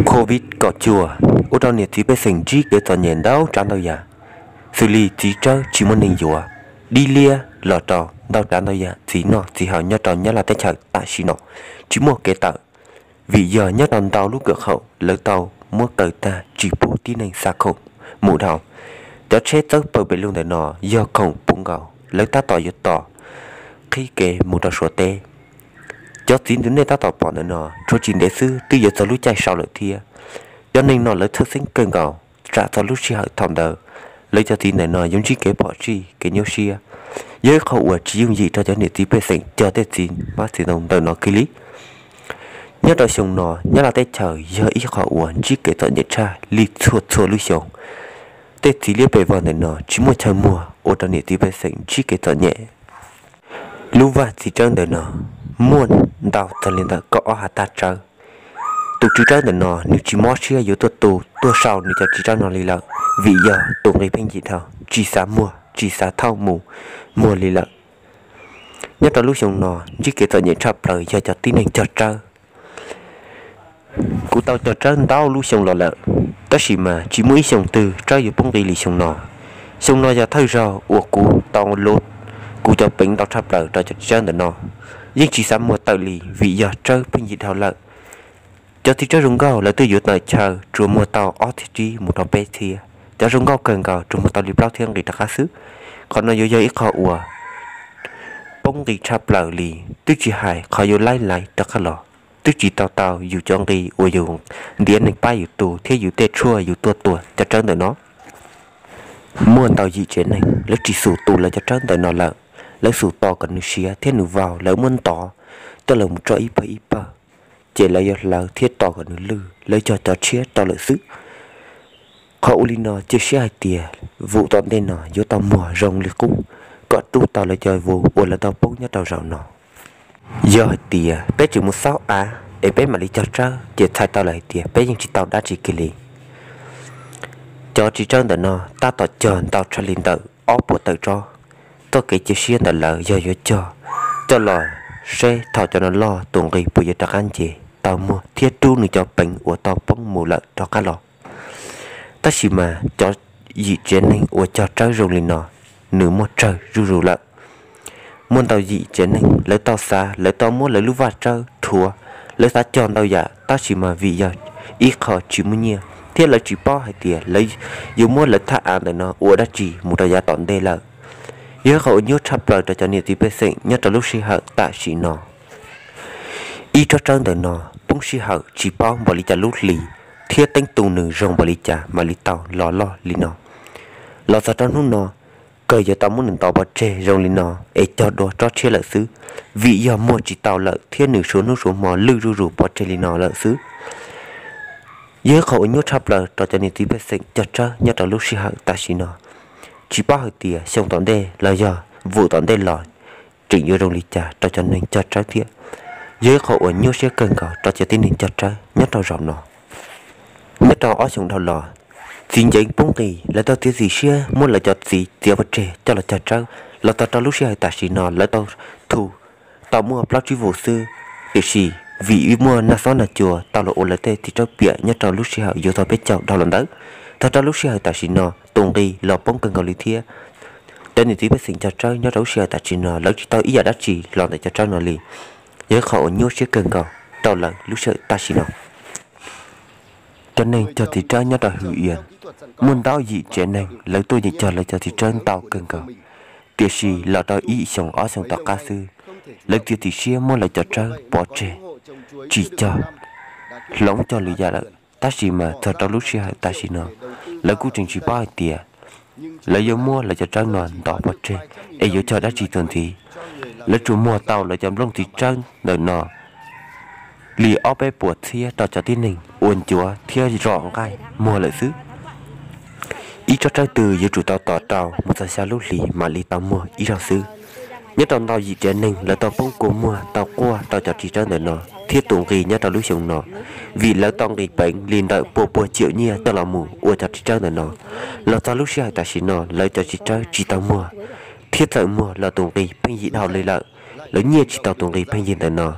Covid kaum cuaj ua rau niam txiv pej xeem ntsib kev txom nyem ntau tsav ntau yam, xws li txiv tsawb tsis muaj neeg yuav, dib liab los rau ntau tsav ntau yam, txiv noj txiv haus nyob rau Nyab Laj teb chaws tam sim no tsis muaj kev tawm, vim yog nyob rau ntau lub kawm qaum lawv tau muab kaw tag tsis pub tib neeg xa khoom mus dhau. Cov tsheb txawb pawg pes lug ntawm no yog khoom puv nkaus, lawv tab tom yuav tos qhib kev mus rau Suav teb. Cov txiv ntawm nej tab tom pom ntawm no tshuav tsis ntev xwb twb yuav txog lub caij sau lawm thiab. Cov neeg no lawv txhawj xeeb kawg nkaus tsam txog lub sij hawm thaum ntawd lawv cov txiv ntawm no yuav ntsib kev phom sij kev nyuaj siab. Yog ib qho uas tsis yooj yim rau cov niam txiv pej xeem cog tej txiv hmab txiv ntoo ntawm no kiag li. Nyob rau xyoo no Nyab Laj teb chaws yog ib qho uas ntsib kev txom nyem tshaj li txhua txhua lub xyoo. Tej txiv liab pes vog ntawm no tsis muaj chaw muag ua rau niam txiv pej xeem ntsib kev txom nyem. Lub vaj txiv tsawb ntawm no muaj ntau txog li ntawm kaum ob hav tag tsawb. Tus tswv tsawb ntawm no nws tsis mob siab yuav tuaj tu tuaj sau nws cov txiv tsawb no li lawm, vim yog tus nqi pheej yig dhau tsis xav muag tsis xav thauj mus muag li lawm. Nyob rau lub xyoo no ntsib kev txom nyem tshaj plaws yog cov tib neeg cog tsawb. Kuv tau cog tsawb ntau lub xyoo los lawm, tab sis mas tsis muaj ib xyoo twg tsawb yuav poob nqi li xyoo no. Xyoo no yog thawj zaug uas kuv tau luv kuv cov peev ntau tshaj plaws rau cov txiv tsawb ntawm no, yeej tsis xav muag tawm li vim yog tsawb pheej yig dhau lawm. Cov txiv tsawb zoo nkauj lawv twb yuav tawm chaw tsuas muag tau ob txhiab tsib mus rau peb txhiab, cov zoo nkauj kawg nkaus tsuas muag tau li plaub txhiab nqi rov qab xwb. Qhov no yuav yog ib qho uas poob nqi tshaj plaws li, twb tsis hais qhov yuav laib laiv rov qab los, twb tsis tau tau yus cov nqi uas yus ntiav neeg pab yus tu thiab yus tej tshuaj yus tuaj tua cov tsawb ntawm no. Muaj ntau yim tsev neeg lawv tsis xum tu lawv cov tsawb ntawm no lawm, lawv xum tos kom nws siav thiab nws vau lawv muab ntov coj los mus tso ib pawg ib pawg, ces lawv yuav hlawv thiab tos kom nws lwj lawv cog cov tshiab rau lawm xwb. Qhov ua li no cia siab hais tias vim tom ntej no yuav tau muag zoo li qub kom rub tau lawv cov vus uas lawv tau poob nyob rau zaum no. Yog hais tias peb tseem mus xauj av es peb mam li cog tsawb ces txhais tau lawm hais tias peb yeej tsis tau dab tsi kiag li. Cov txiv tsawb ntawm no tab tom cog ntau tshaj li ntawm ob puas tawm tsob. Txoj kev cia siab ntawm lawv yog yuav cog coj los seb thaum cov no loj tus nqi puas yuav rov qab nce tau muag thiab rub nws cov peev uas tau poob mus lawm rov qab los. Tab sis mas cov yim tsev neeg uas cog tsawb zoo li no, nws muaj tsawg zuj zus lawm. Muaj ntau yim tsev neeg lawv tau xav, lawv tau muab lawv lub vaj tsawb rhuav, lawv xav cog ntau yam, tab sis mas vim yog ib qho tsis muaj nyiaj thiab lawv tsis paub hais tias lawv yuav muab lawv thaj av ntawm no ua dab tsi mus rau yav tom ntej lawm. Yog ib qho uas nyuaj tshaj plaws rau cov niam txiv pej xeem nyob rau lub sij hawm tam sim no. Ib tsob tsawb ntawm no poob sij hawm tsis paub npaum li cas lub hlis thiab teeb tu nws zoo npaum li cas mam li tau los loj li no. Los txog rau hnub no, kawg yuav tau muab nws ntov pov tseg zoo li no es cog dua tsob tshiab lawm xwb, vim yog muag tsis tau lawm thiab nws suav hnub suav hmo lwj zuj zus pov tseg li no lawm xwb. Yog ib qho uas nyuaj tshaj plaws rau cov niam txiv pej xeem cog tsawb nyob rau lub sij hawm tam sim no. Tsis paub hais tias xyoo tom ntej los yog vim tom ntej los tseem yuav zoo li cas rau cov neeg cog tsawb thiab. Yog ib qho uas nyuaj siab kawg nkaus rau cov tib neeg cog tsawb nyob rau zaum no. Nyob rau ob xyoos dhau los, txiv nceev poob nqis, lawv tau txiav txim siab muab lawv cov txiv txiav pov tseg coj los cog tsawb. Los txog rau lub sij hawm tam sim no lawv tau thu, tau muaj plaub tsib vus xwb, tiam sis vim muaj nag xob nag cua tau los ua lawv tej txiv tsawb piam nyob rau lub sij hawm yuav txog peb caug dhau los ntawd. Txog rau lub sij hawm tam sim no tus nqi los poob kawg nkaus li thiab. Cov niam txiv pej xeem cog tsawb nyob rau lub sij hawm tam sim no lawv tsis tau ib yam dab tsi los ntawm cov tsawb no li. Yog ib qho uas nyuaj siab kawg nkaus rau lawv lub sij hawm tam sim no. Cov neeg cog txiv tsawb nyob rau Hwm Ias, muaj ntau yim tsev neeg lawv tuaj yeem cog lawv cov txiv tsawb ntau kawg nkaus, tiam sis los rau ib xyoos ob xyoos tom qab xwb, lawv txiav txim siab muab lawv cov tsawb pov tseg, tsis cog, hloov cog lwm yam lawm. Tab sis mas txog rau lub sij hawm tam sim no, lawv kuj tseem tsis paub hais tias lawv yuav muab lawv cov tsawb no ntov pov tseg es yuav cog dab tsi txuas ntxiv. Lawv tsuas muag tau lawv cov nplooj txiv tsawb ntawm no li ob peb puas txhiab rau cov tib neeg uas ncuav thiab zom nqaij muag lawm xwb. Ib tsob tsawb twg yuav tsum tau tos rau mus txog xya lub hlis mam li tau muag ib zaug xwb. Nyob rau ntau yim tsev neeg lawv tau poob kua muag tau quaj rau cov txiv tsawb ntawm no thiab tus nqi nyob rau lub xyoo no, vim lawv tau nqis peev li ntawm pua puag ciam nyiaj coj los mus ua cov txiv tsawb ntawm no. Los txog lub sij hawm tam sim no lawv cov txiv tsawb tsis tau muag, thiab txawm muag los tus nqi pheej yig dhau li lawm, lawv nyiaj tsis tau tus nqi pheej yig ntawm no.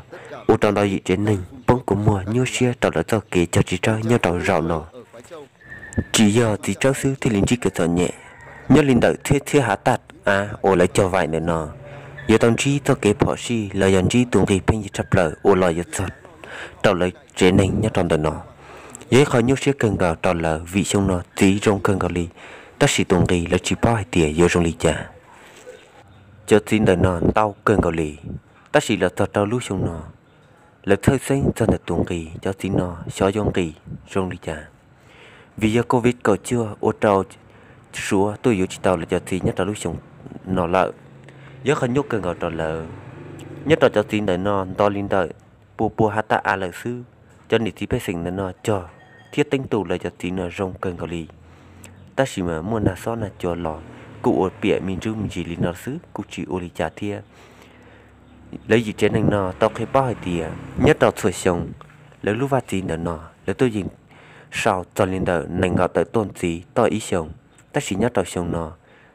ua rau ntau yim tsev neeg poob kua muag nyuaj siab rau lawv txoj kev cog txiv tsawb nyob rau zaum no. Tsis yog txiv tsawb xwb thiaj li ntsib kev txom nyem, nyob li ntawm txhiab txhiab hav taj av uas lawv cog vaim ntawm no yuav tau ntsib txoj kev phom sij los yog ntsib tus nqi pheej yig tshaj plaws uas los yuav txog rau lawv tsev neeg nyob rau ntawm no. Yog ib qho nyuaj siab kawg nkaus rau lawv vim xyoo no txiv zoo kawg nkaus li, tab sis tus nqi lawv tsis paub hais tias yuav zoo li cas. Cov txiv ntawm no ntau kawg nkaus li, tab sis los txog rau lub xyoo no, lawv txhawj xeeb txog ntawm tus nqi cov txiv no xyov yuav nqi zoo li cas, vim yog covid kaum cuaj ua rau Suav tuaj yuav tsis tau lawv cov txiv nyob rau lub xyoo no lawm. Yog qhov nyuaj kawg nkaus rau lawv. Nyob rau cov txiv ntawm no nto li ntawm pua pua hav taj av lawm xwb, cov niam txiv pej xeem ntawm no cog thiab teeb tu lawv cov txiv no zoo kawg nkaus li, tab sis mas muaj nag xob nag cua los kuj ua piam me ntsuj me ntsis li no xwb, kuj tsis ua li cas thiab. Lawv yim tsev neeg no tau qhia paub hais tias nyob rau txhua xyoo, lawv lub vaj txiv ntawm no lawv tuaj yeem sau txog li ntawm nees nkaum tawm tuaj ntxiv toj ib xyoos, tab sis nyob rau xyoo no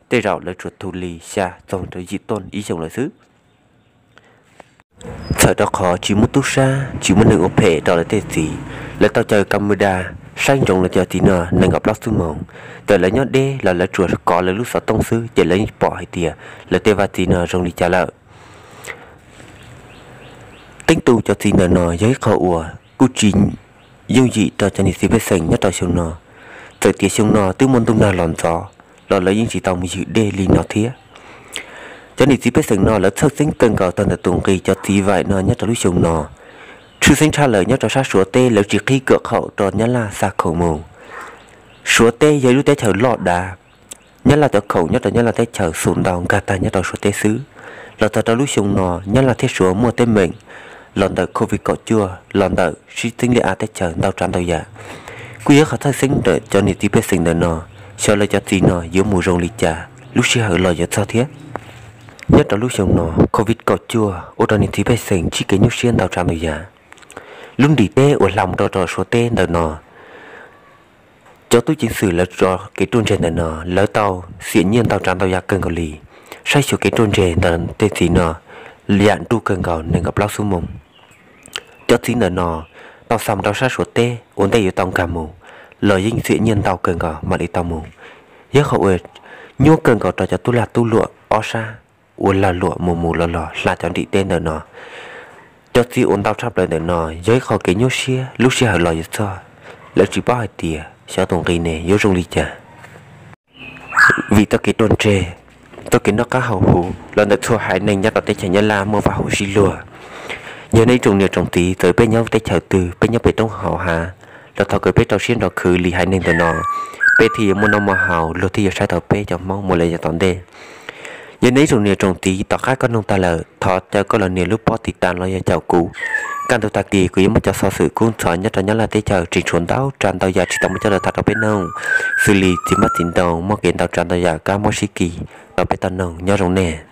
tej zaum lawv tsuas thum li xya txog rau yim tuaj ib xyoos lawm xwb. Txhawm rau qhov tsis muaj tub sab tsis muaj neeg ua phem rau lawv tej txiv, lawv tau caw camera saib ntsoov lawv cov txiv no nees nkaum plaub xuab moos. Txawm lawv nyob deb los lawv tsuas kov lawv lub xov tooj xwb ces lawv yeej pom hais tias lawv tej vaj txiv no zoo li cas lawm. Teeb tu cov txiv ntawm no yog ib qho uas kuj tsis yooj yim rau cov niam txiv pej xeem nyob rau xyoo no. Txawm tias xyoo no twb muaj ntuj nag los ntxov los lawv yeej tsis tau mus ywm dej li no thiab. Cov niam txiv pej xeem no lawv txhawj xeeb kawg nkaus tau ntawm tus nqi cov txiv vaim no nyob rau lub xyoo no. Tshwj xeeb tshaj lawm nyob rau sab Suav teb lawv tsis qhib kawm qhaum rau nyab laj xa khoom mus. Suav teb yog ib lub teb chaws loj dav, nyab laj cov khoom nyob rau nyab laj teb chaws xum ntau nkag tag nyob rau Suav teb xwb. Los txog rau lub xyoo no nyab laj thiab Suav muaj teeb meem los ntawm covid kaum cuaj los ntawm sib txeeb li av teb chaws ntau tsav ntau yam. Kuj yog qhov txhawj xeeb ntawm cov niam txiv pej xeem ntawm no, xyov lawv cov txiv no yuav mus zoo li cas lub sij hawm los yuav txog thiab. Nyob rau lub xyoo no covid kaum cuaj ua rau niam txiv pej xeem ntsib kev nyuaj siab ntau tsav ntau yam. Lub nrim teb uas hla mus rau rau Suav teb ntawm no, cov tub ceev xwm lawv tso kev ruaj ntseg ntawm no lawv tau xiam nyiaj ntau tsav ntau yam kawg nkaus li, saib xyuas kev ruaj ntseg ntawm tej txiv no yam nruj kawg nkaus nees nkaum plaub xuab moos. Cov txiv ntawm no tau xa mus rau sab Suav teb ua ntej yuav tau nkag mus los yeej xiam nyiaj ntau kawg nkaus mam li tau mus. Yog qhov uas nyuaj kawg nkaus rau cov tub lag tub luam ob sab uas lag luam mus mus los los hla cov nrim teb ntawm no. Cov txiv uas ntau tshaj plaws ntawm no yog ib qho kev nyuaj siab lub sij hawm los yuav txog, lawv tsis paub hais tias xyov tus nqi ne yuav zoo li cas. Vim txoj kev ruaj ntseg, txoj kev noj qab haus huv los ntawm txhua haiv neeg nyob rau teb chaws Nyab Laj muaj vaj huam sib luag. Yog nej ib tsoom niam tsoom txiv txawm peb nyob teb chaws twg, peb nyob pem roob hauv hav, los thov kom peb rau siab nrov khwv li haiv neeg ntawm no, peb thiaj yuav muaj noj muaj haus, luag thiaj yuav saib taus peb cov Hmoob mus lawm yav tom ntej. Yog nej ib tsoom niam tsoom txiv tom qab koj mloog tag lawm, thov caw koj los nias lub pob tiv tas los yog caum kuv. Kaj ntug tag kis kuv yuav muaj cov xov xwm kub ntxhov nyob rau Nyab Laj teb chaws tseem tshuav ntau tsav ntau yam tsis tau muaj coj los tham rau peb mloog, xws li txiv hmab txiv ntoo muaj kev ntau tsav ntau yam kab mob sib kis rau peb tau mloog. Nyob zoo nej.